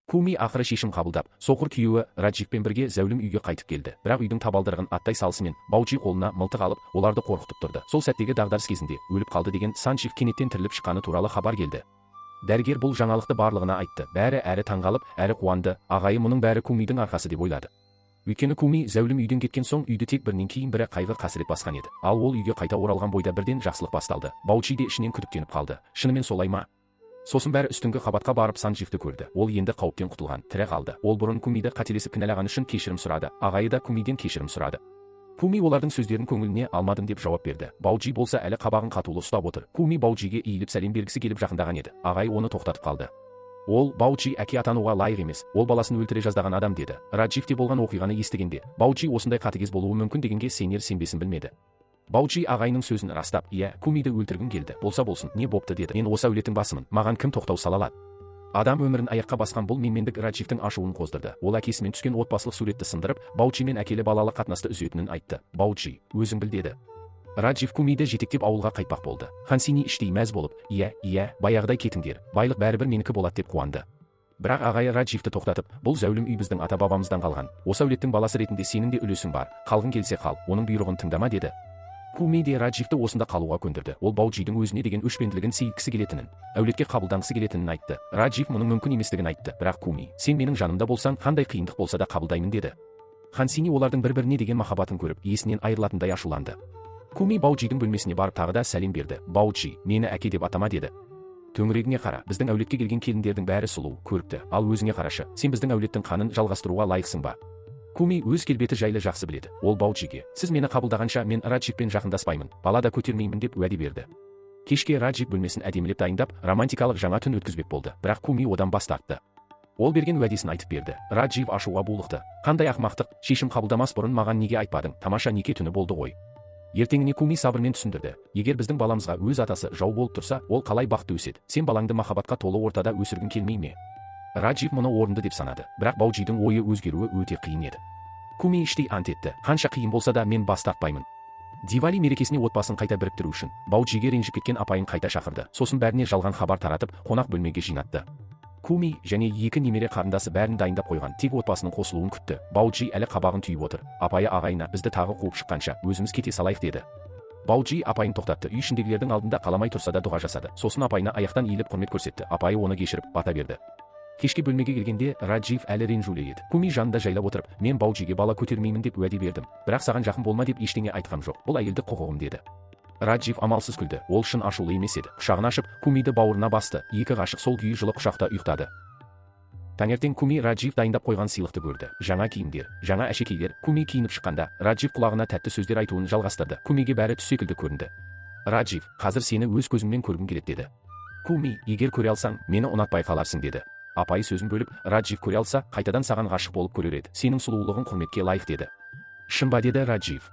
Куми ақыры шешім қабылдап, соқыр күйеуі Радживпен бірге зәулім үйге қайтып келді. Бірақ үйдің табалдырығын аттай салысымен Бауджи қолына мылтық алып, оларды қорқытып тұрды. Сол сәттегі дағдарыс кезінде өліп қалды деген Санджив кенеттен тіріліп шыққаны туралы хабар келді. Дәрігер бұл жаңалықты барлығына айтты. Бәрі әрі таңғалып, әрі қуанды. Ағайы мұның бәрі Кумидің арқасы деп ойлады. Өйткені Куми зәулім үйден кеткен соң үйді тек бірінен кейін бірі қайғы қасірет басқан еді. Ал ол үйге қайта оралған бойда бірден жақсылық басталды. Бауджи де ішінен күдіктеніп қалды. Шынымен солай ма? Сосын бәрі үстіңгі қабатқа барып Сандживті көрді. Ол енді қауіптен құтылған, тірі қалды. Ол бұрын Кумиді қателесіп кінәлағаны үшін кешірім сұрады. Ағайы да Кумиден кешірім сұрады. Куми олардың сөздерін көңіліне алмадым деп жауап берді. Бауджи болса әлі қабағын қатулы ұстап отыр. Куми Бауджиге иіліп сәлем бергісі келіп жақындаған еді. Ағай оны тоқтатып қалды. Ол Бауджи әке атануға лайық емес, ол баласын өлтіре жаздаған адам деді. Радживте болған оқиғаны естігенде, Бауджи осындай қатыгез болуы мүмкін дегенге сенер сенбесін білмеді. Бауджи ағайының сөзін растап, иә, Кумиді өлтіргім келді, болса болсын, не бопты деді. Мен осы әулеттің басымын, маған кім тоқтау сала алады? Адам өмірін аяққа басқан бұл менмендік Радживтің ашуын қоздырды. Ол әкесімен түскен отбасылық суретті сындырып, Бауджимен әкелі балалы қатынасты үзетінін айтты. Бауджи, өзің біл деді. Раджив Кумиді жетектеп ауылға қайтпақ болды. Хансини іштей мәз болып, иә, иә, баяғыдай кетіңдер, байлық бәрібір менікі болады деп қуанды. Бірақ ағайы Радживті тоқтатып, бұл зәулім үй біздің ата-бабамыздан қалған. Осы әулеттің баласы ретінде сенің де үлесің бар. Қалғың келсе қал, оның бұйрығын тыңдама деді. Куми де Радживті осында қалуға көндірді. Ол Бауджидің өзіне деген өшпенділігін сейілткісі келетінін, әулетке қабылданғысы келетінін айтты. Раджив мұның мүмкін еместігін айтты. Бірақ Куми, сен менің жанымда болсаң, қандай қиындық болса да қабылдаймын деді. Хансини олардың бір-біріне деген махаббатын көріп, есінен айырылатындай ашуланды. Куми Бауджидің бөлмесіне барып тағы да сәлем берді. Бауджи, мені әке деп атама деді. Төңірегіңе қара, біздің әулетке келген келіндердің бәрі сұлу, көрікті. Ал өзіңе қарашы, сен біздің әулеттің қанын жалғастыруға лайықсың ба? Куми өз келбеті жайлы жақсы біледі. Ол Бауджиге, сіз мені қабылдағанша мен Радживпен жақындаспаймын, бала да көтермеймін деп уәде берді. Кешке Раджив бөлмесін әдемілеп дайындап, романтикалық жаңа түн өткізбек болды. Бірақ Куми одан бас тартты. Ол берген уәдесін айтып берді. Раджив ашуға булықты. Қандай ақымақтық, шешім қабылдамас бұрын маған неге айтпадың? Тамаша неке түні болды ғой. Ертеңіне Куми сабырмен түсіндірді. Егер біздің баламызға өз атасы жау болып тұрса, ол қалай бақытты өседі? Сен балаңды махаббатқа толы ортада өсіргің келмей ме? Раджив мұны орынды деп санады. Бірақ Бауджидің ойы өзгеруі өте қиын еді. Куми іштей ант етті. Қанша қиын болса да мен бас тартпаймын. Дивали мерекесіне отбасын қайта біріктіру үшін Бауджиге ренжіп кеткен апайын қайта шақырды. Сосын бәріне жалған хабар таратып, қонақ бөлмеге жинатты. Куми және екі немере қарындасы бәрін дайындап қойған, тек отбасының қосылуын күтті. Бауджи әлі қабағын түйіп отыр. Апайы ағайына, бізді тағы қуып шыққанша, өзіміз кете салайық деді. Бауджи апайын тоқтатты. Үй ішіндегілердің алдында қаламай тұрса да дұға жасады. Сосын апайына аяқтан иіліп құрмет көрсетті. Апайы оны кешіріп, бата берді. Кешке бөлмеге келгенде Раджив әлі ренжулі еді. Куми жанында жайлап отырып, мен Бауджиге бала көтермеймін деп уәде бердім. Бірақ саған жақын болма деп ештеңе айтқам жоқ. Бұл әйелдік құқығым деді. Раджив амалсыз күлді. Ол шын ашулы емес еді. Құшағын ашып, Кумиді бауырына басты. Екі ғашық сол күйі жылы құшақта ұйықтады. Таңертең Куми Раджив дайындап қойған сыйлықты көрді. Жаңа киімдер, жаңа әшекейлер. Куми киініп шыққанда, Раджив құлағына тәтті сөздер айтуын жалғастырды. Кумиге бәрі түс секілді көрінді. Раджив, қазір сені өз көзіммен көргім келеді деді. Куми, егер көре алсаң, мені ұнатпай қаларсың деді. Апайы сөзін бөліп, Раджив көре алса, қайтадан саған ғашық болып көрер еді. Сенің сұлулығың құрметке лайық деді. Шын ба деді Раджив.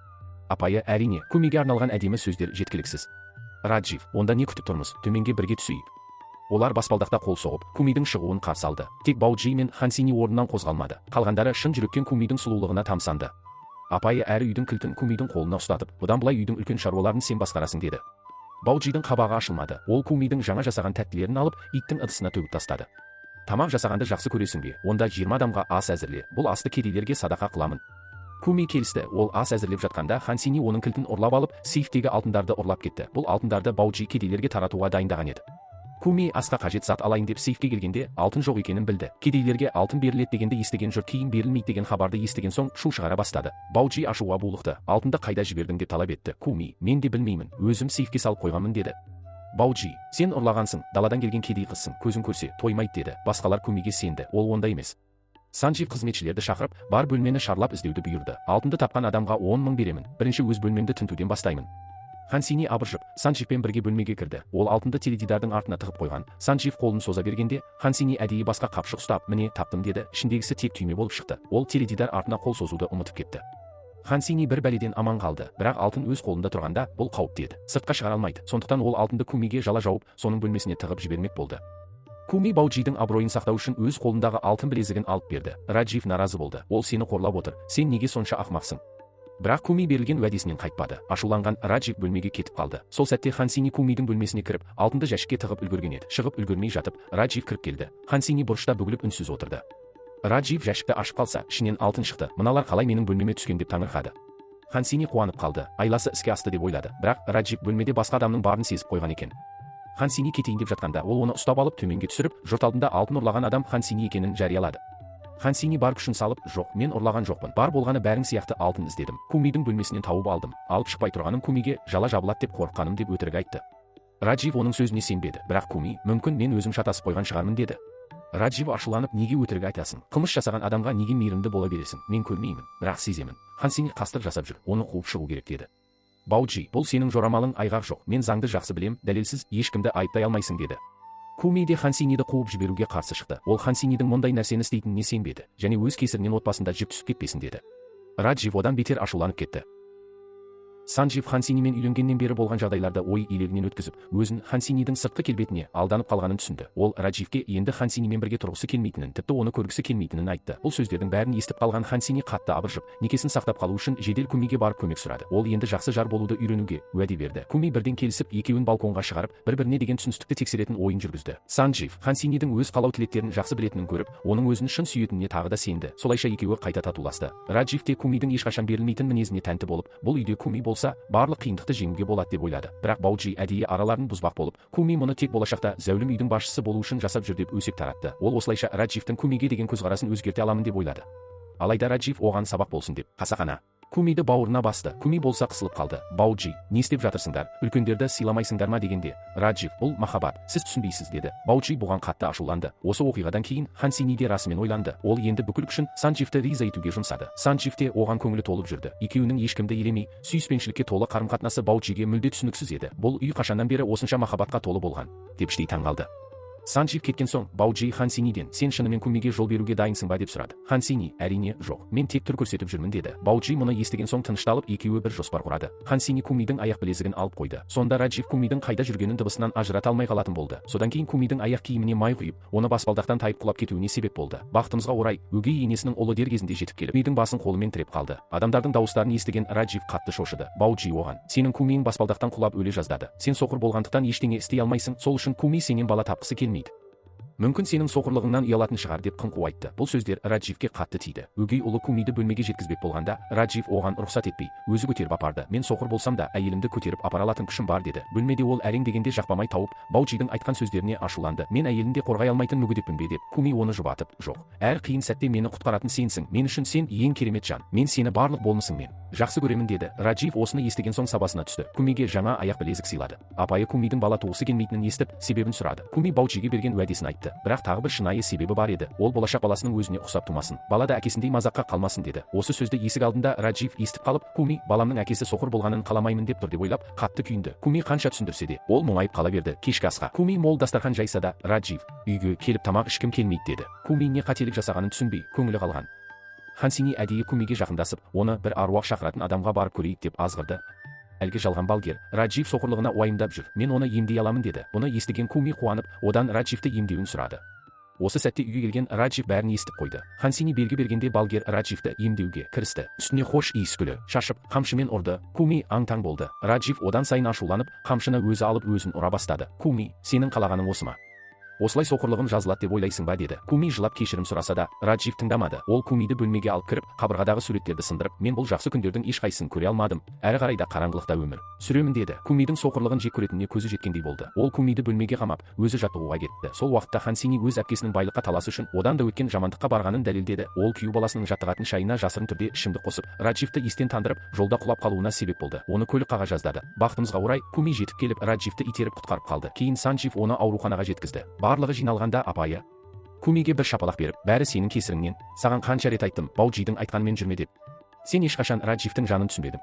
Апайы, әрине, Кумиге арналған әдемі сөздер жеткіліксіз. Раджив, онда не күтіп тұрмыз, төменге бірге түсейік. Олар баспалдақта қол соғып, Кумидің шығуын қарсы алды. Тек Бауджи мен Хансини орнынан қозғалмады. Қалғандары шын жүректен Кумидің сұлулығына тамсанды. Апайы әрі үйдің кілтін Кумидің қолына ұстатып, бұдан былай үйдің үлкен шаруаларын сен басқарасың деді. Бауджидің қабағы ашылмады. Ол Кумидің жаңа жасаған тәттілерін алып, иттің ыдысына төгіп тастады. Тамақ жасағанды жақсы көресің бе? Онда 20 адамға ас әзірле. Бұл асты кедейлерге садақа қыламын. Куми келісті. Ол ас әзірлеп жатқанда Хансини оның кілтін ұрлап алып, сейфтегі алтындарды ұрлап кетті. Бұл алтындарды Бауджи кедейлерге таратуға дайындаған еді. Куми асқа қажет зат алайын деп сейфке келгенде алтын жоқ екенін білді. Кедейлерге алтын беріледі дегенді естіген жұрт кейін берілмейді деген хабарды естіген соң шу шығара бастады. Бауджи ашуға булықты. Алтынды қайда жібердің деп талап етті. Куми, мен де білмеймін, өзім сейфке салып қойғанмын деді. Бауджи, сен ұрлағансың, даладан келген кедей қызсың, көзің көрсе, тоймайды деді. Басқалар Кумиге сенді, ол ондай емес. Санджив қызметшілерді шақырып, бар бөлмені шарлап іздеуді бұйырды. Алтынды тапқан адамға 10 мың беремін. Бірінші өз бөлмемді тінтуден бастаймын. Хансини абыржып, Сандживпен бірге бөлмеге кірді. Ол алтынды теледидардың артына тығып қойған. Санджив қолын соза бергенде, Хансини әдейі басқа қапшық ұстап, міне таптым деді. Ішіндегісі тек түйме болып шықты. Ол теледидар артына қол созуды ұмытып кетті. Хансини бір бәледен аман қалды, бірақ алтын өз қолында тұрғанда бұл қауіпті еді. Сыртқа шығара алмайды. Сондықтан ол алтынды Кумиге жала жауып, соның бөлмесіне тығып жібермек болды. Куми Бауджидің абыройын сақтау үшін өз қолындағы алтын білезігін алып берді. Раджив наразы болды. Ол сені қорлап отыр. Сен неге сонша ақмақсың? Бірақ Куми берілген уәдесінен қайтпады. Ашуланған Раджив бөлмеге кетіп қалды. Сол сәтте Хансини Кумидің бөлмесіне кіріп, алтынды жәшікке тығып үлгерген еді. Шығып үлгермей жатып, Раджив кіріп келді. Хансини бұрышта бүгіліп үнсіз отырды. Раджив жәшікті ашып қалса, ішінен алтын шықты. Мыналар қалай менің бөлмеме түскен деп таңырқады. Хансини қуанып қалды. Айласы іске асты деп ойлады. Бірақ Раджив бөлмеде басқа адамның барын сезіп қойған екен. Хансини кетейін деп жатқанда, ол оны ұстап алып төменге түсіріп, жұрт алдында алтын ұрлаған адам Хансини екенін жариялады. Хансини бар күшін салып, жоқ, мен ұрлаған жоқпын. Бар болғаны бәрің сияқты алтын іздедім. Кумидің бөлмесінен тауып алдым. Алып шықпай тұрғаным Кумиге жала жабылады деп қорыққаным деп өтірік айтты. Раджив оның сөзіне сенбеді. Бірақ Куми, мүмкін мен өзім шатасып қойған шығармын деді. Раджив ашуланып, неге өтірік айтасың? Қылмыс жасаған адамға неге мейірімді бола бересің? Мен көрмеймін, бірақ сеземін. Хансини қастық жасап жүр, оны қуып шығу керек деді. Бауджи, бұл сенің жорамалың, айғақ жоқ. Мен заңды жақсы білем, дәлелсіз ешкімді айыптай алмайсың деді. Куми де Хансиниді қуып жіберуге қарсы шықты. Ол Хансинидің мұндай нәрсені істейтініне сенбеді және өз кесірінен отбасында жіп түсіп кетпесін деді. Раджив одан бетер ашуланып кетті. Санджив Хансинимен үйленгеннен бері болған жағдайларды ой елегінен өткізіп, өзін Хансинидің сыртқы келбетіне алданып қалғанын түсінді. Ол Радживке енді Хансинимен бірге тұрғысы келмейтінін, тіпті оны көргісі келмейтінін айтты. Бұл сөздердің бәрін естіп қалған Хансини қатты абыржып, некесін сақтап қалу үшін жедел Кумиге барып көмек сұрады. Ол енді жақсы жар болуды үйренуге уәде берді. Куми бірден келісіп, екеуін балконға шығарып, бір-біріне деген түсіністікті тексеретін ойын жүргізді. Санджив Хансинидің өз қалау тілектерін жақсы білетінін көріп, оның өзін шын сүйетініне тағы да сенді. Солайша екеуі қайта татуласты. Раджив те Кумидің ешқашан берілмейтін мінезіне тәнті болып, бұл үйде Куми болса, барлық қиындықты жеңуге болады деп ойлады. Бірақ Бауджи әдейі араларын бұзбақ болып, Куми мұны тек болашақта зәулім үйдің басшысы болу үшін жасап жүр деп өсек таратты. Ол осылайша Радживтің Кумиге деген көзқарасын өзгерте аламын деп ойлады. Алайда Раджив оған сабақ болсын деп қасақана Кумиді бауырына басты. Куми болса қысылып қалды. Бауджи, не істеп жатырсыңдар? Үлкендерді сыйламайсыңдар ма дегенде, Раджив, бұл махаббат, сіз түсінбейсіз деді. Бауджи бұған қатты ашуланды. Осы оқиғадан кейін Хансини де расымен ойланды. Ол енді бүкіл күшін Сандживті риза етуге жұмсады. Санджив те оған көңілі толып жүрді. Екеуінің ешкімді елемей, сүйіспеншілікке толы қарым-қатынасы Бауджиге мүлде түсініксіз еді. Бұл үй қашаннан бері осынша махаббатқа толы болған, деп іштей таңғалды. Санджив кеткен соң, Бауджи Хансиниден, сен шынымен Кумиге жол беруге дайынсың ба деп сұрады. Хансини, әрине, жоқ, мен тек түр көрсетіп жүрмін деді. Бауджи мұны естіген соң тынышталып, екеуі бір жоспар құрады. Хансини Кумидің аяқ білезігін алып қойды. Сонда Раджив Кумидің қайда жүргенін дыбысынан ажырата алмай қалатын болды. Содан кейін Кумидің аяқ киіміне май құйып, оны баспалдақтан тайып құлап кетуіне себеп болды. Бақытымызға орай, өгей енесінің ұлы дер кезінде жетіп келіп, Кумидің басын қолымен тіреп қалды. Адамдардың дауыстарын естіген Раджив қатты шошыды. Бауджи оған, сенің Кумиң баспалдақтан құлап өле жаздады. Сен соқыр болғандықтан ештеңе істей алмайсың, сол үшін Куми сенен бала тапқысы келмейді. Мүмкін сенің соқырлығыңнан ұялатын шығар деп қыңқу айтты. Бұл сөздер Радживке қатты тиді. Өгей ұлы Кумиді бөлмеге жеткізбек болғанда, Раджив оған рұқсат етпей, өзі көтеріп апарды. Мен соқыр болсам да, әйелімді көтеріп апара алатын күшім бар деді. Бөлмеде ол әрең дегенде жақпамай тауып, Бауджидің айтқан сөздеріне ашуланды. Мен әйелімді қорғай алмайтын мүгедекпін бе деп, Куми оны жұбатып, жоқ. Әр қиын сәтте мені құтқаратын сенсің. Мен үшін сен ең керемет жан. Мен сені барлық болмысыңмен жақсы көремін деді. Раджив осыны естіген соң сабасына түсті. Кумиге жаңа аяқ білезік сыйлады. Апайы Кумидің бала туғысы келмейтінін естіп, себебін сұрады. Куми Бауджиге берген уәдесін айтты. Бірақ тағы бір шынайы себебі бар еді. Ол болашақ баласының өзіне ұқсап тумасын. Бала да әкесіндей мазаққа қалмасын деді. Осы сөзді есік алдында Раджив естіп қалып, Куми баламның әкесі соқыр болғанын қаламаймын деп тұр деп ойлап, қатты күйінді. Куми қанша түсіндірсе де, ол мұңайып қала берді. Кешкі асқа Куми мол дастархан жайса да, Раджив үйге келіп тамақ ішкім келмейді деді. Куми не қателік жасағанын түсінбей, көңілі қалған. Хансини әдейі Кумиге жақындасып, оны бір аруақ шақыратын адамға барып көрейік деп азғырды. Әлгі жалған балгер, Раджив соқырлығына уайымдап жүр, мен оны емдей аламын деді. Бұны естіген Куми қуанып, одан Радживті емдеуін сұрады. Осы сәтте үйге келген Раджив бәрін естіп қойды. Хансини белгі бергенде балгер Радживті емдеуге кірісті. Үстіне хош иіс гүлі шашып, қамшымен ұрды. Куми аң-таң болды. Раджив одан сайын ашуланып, қамшыны өзі алып өзін ұра бастады. Куми, сенің қалағаның осы ма? Осылай соқырлығым жазылады деп ойлайсың ба деді. Куми жылап кешірім сұраса да, Раджив тыңдамады. Ол Кумиді бөлмеге алып кіріп, қабырғадағы суреттерді сындырып, мен бұл жақсы күндердің ешқайсысын көре алмадым. Әрі қарай да қараңғылықта өмір сүремін деді. Кумидің соқырлығын жек көретініне көзі жеткендей болды. Ол Кумиді бөлмеге қамап, өзі жаттығуға кетті. Сол уақытта Хансини өз әпкесінің байлыққа таласы үшін одан да өткен жамандыққа барғанын дәлелдеді. Ол күйеу баласының жаттығатын шайына жасырын түрде ішімдік қосып, Радживті естен тандырып, жолда құлап қалуына себеп болды. Оны көлік қаға жаздады. Бақытымызға орай, Куми жетіп келіп, Радживті итеріп құтқарып қалды. Кейін Санджив оны ауруханаға жеткізді. Барлығы жиналғанда апайы Кумиге бір шапалақ беріп, бәрі сенің кесіріңнен, саған қанша рет айттым, Бауджидің айтқанымен жүрме деп. Сен ешқашан Радживтің жанын түсінбедің.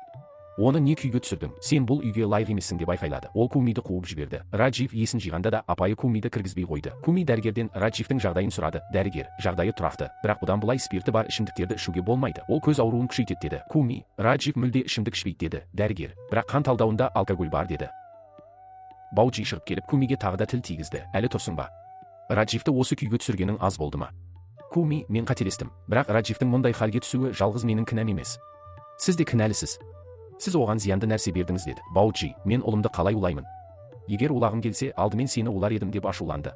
Оны не күйге түсірдің, сен бұл үйге лайық емессің деп айқайлады. Ол Кумиді қуып жіберді. Раджив есін жиғанда да апайы Кумиді кіргізбей қойды. Куми дәрігерден Радживтің жағдайын сұрады. Дәрігер, жағдайы тұрақты, бірақ бұдан былай спирті бар ішімдіктерді ішуге болмайды. Ол көз ауруын күшейтеді деді. Куми, Раджив мүлде ішімдік ішпейді деді. Дәрігер, бірақ қан талдауында алкоголь бар деді. Бауджи шығып келіп Кумиге тағы да тіл тигізді. Әлі тұрсың ба? Радживті осы күйге түсіргенің аз болды ма? Куми, мен қателестім. Бірақ Радживтің мұндай халге түсуі жалғыз менің кінәм емес. Сіз де кінәлісіз. Сіз оған зиянды нәрсе бердіңіз деді. Бауджи, мен ұлымды қалай улаймын? Егер улағым келсе, алдымен сені улар едім деп ашуланды.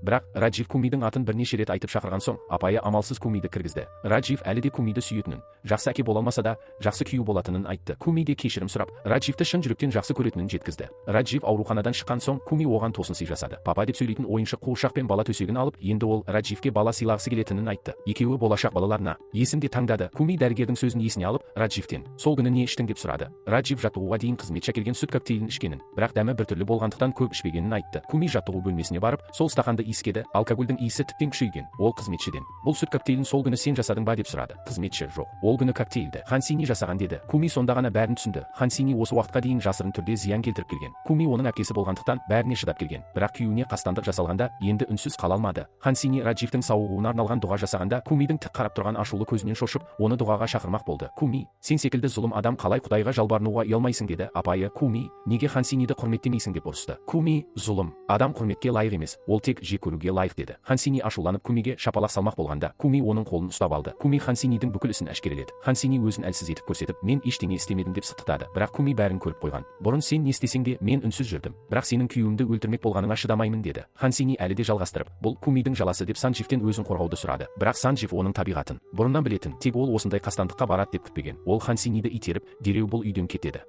Бірақ Раджив Кумидің атын бірнеше рет айтып шақырған соң, апайы амалсыз Кумиді кіргізді. Раджив әлі де Кумиді сүйетінін, жақсы әке бола алмаса да, жақсы күйеу болатынын айтты. Куми де кешірім сұрап, Радживті шын жүректен жақсы көретінін жеткізді. Раджив ауруханадан шыққан соң, Куми оған тосын сый жасады. Папа деп сөйлейтін ойыншық қуыршақ пен бала төсегін алып, енді ол Радживке бала сыйлағысы келетінін айтты. Екеуі болашақ балаларына есім де таңдады. Куми дәрігердің сөзін есіне алып, Радживтен сол күні не іштің деп сұрады. Раджив жаттығуға дейін қызметші әкелген сүт коктейлін ішкенін, бірақ дәмі біртүрлі болғандықтан көп ішпегенін айтты. Куми жаттығу бөлмесіне барып, сол стақанды иіскеді, алкогольдің иісі тіптен күшейген. Ол қызметшіден: "Бұл сүт коктейлін сол күні сен жасадың ба?" деп сұрады. Қызметші: "Жоқ, ол күні коктейлді Хансини жасаған" деді. Куми сонда ғана бәрін түсінді. Хансини осы уақытқа дейін жасырын түрде зиян келтіріп келген. Куми оның әпкесі болғандықтан бәріне шыдап келген. Бірақ күйеуіне қастандық жасалғанда енді үнсіз қала алмады. Хансини Радживтің сауығуына арналған дұға жасағанда Кумидің тік қарап тұрған ашулы көзінен шошып, оны дұғаға шақырмақ болды. Куми: "Сен секілді зұлым адам қалай Құдайға жалбарынуға ұялмайсың?" деді. Апайы: "Куми, неге Хансиниді құрметтемейсің?" деп ұрысты. Куми: "Зұлым адам құрметке лайық емес, ол тек жек көруге лайық" деді. Хансини ашуланып Кумиге шапалақ салмақ болғанда, Куми оның қолын ұстап алды. Куми Хансинидің бүкіл ісін әшкереледі. Хансини өзін әлсіз етіп көрсетіп, "Мен ештеңе істемедім" деп сықтықтады. Бірақ Куми бәрін көріп қойған. "Бұрын сен не істесең де, мен үнсіз жүрдім. Бірақ сенің күйеуімді өлтірмек болғаныңа шыдамаймын" деді. Хансини әлі де жалғастырып, "Бұл Кумидің жаласы" деп Сандживтен өзін қорғауды сұрады. Бірақ Санджив оның табиғатын бұрыннан білетін, тек ол осындай қастандыққа барады деп күтпеген. Ол Хансиниді итеріп, дереу бұл үйден кетеді.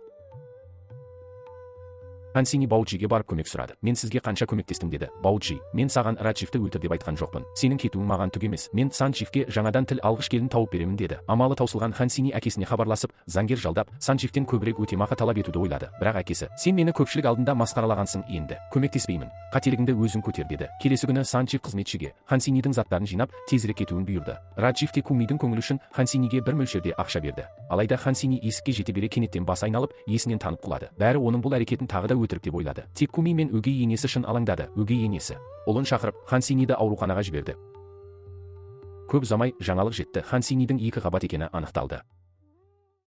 Хансини Бауджиге барып көмек сұрады. "Мен сізге қанша көмектестім" деді. Бауджи: "Мен саған Радживті өлтір деп айтқан жоқпын. Сенің кетуің маған түк емес. Мен Сандживке жаңадан тіл алғыш келін тауып беремін" деді. Амалы таусылған Хансини әкесіне хабарласып, заңгер жалдап, Сандживтен көбірек өтемақы талап етуді ойлады. Бірақ әкесі: "Сен мені көпшілік алдында масқаралағансың, енді көмектеспеймін. Қателігіңді өзің көтер" деді. Келесі күні Санджив қызметшіге Хансинидің заттарын жинап, тезірек кетуін бұйырды. Раджив те Кумидің көңілі үшін Хансиниге бір мөлшерде ақша берді. Алайда Хансини есікке жете бере кенеттен басы айналып, есінен танып құлады. Бәрі оның бұл әрекетін тағы да өтірік деп ойлады. Тек Куми мен өгей енесі шын алаңдады. Өгей енесі ұлын шақырып, Хансиниді ауруханаға жіберді. Көп ұзамай жаңалық жетті. Хансинидің екі қабат екені анықталды.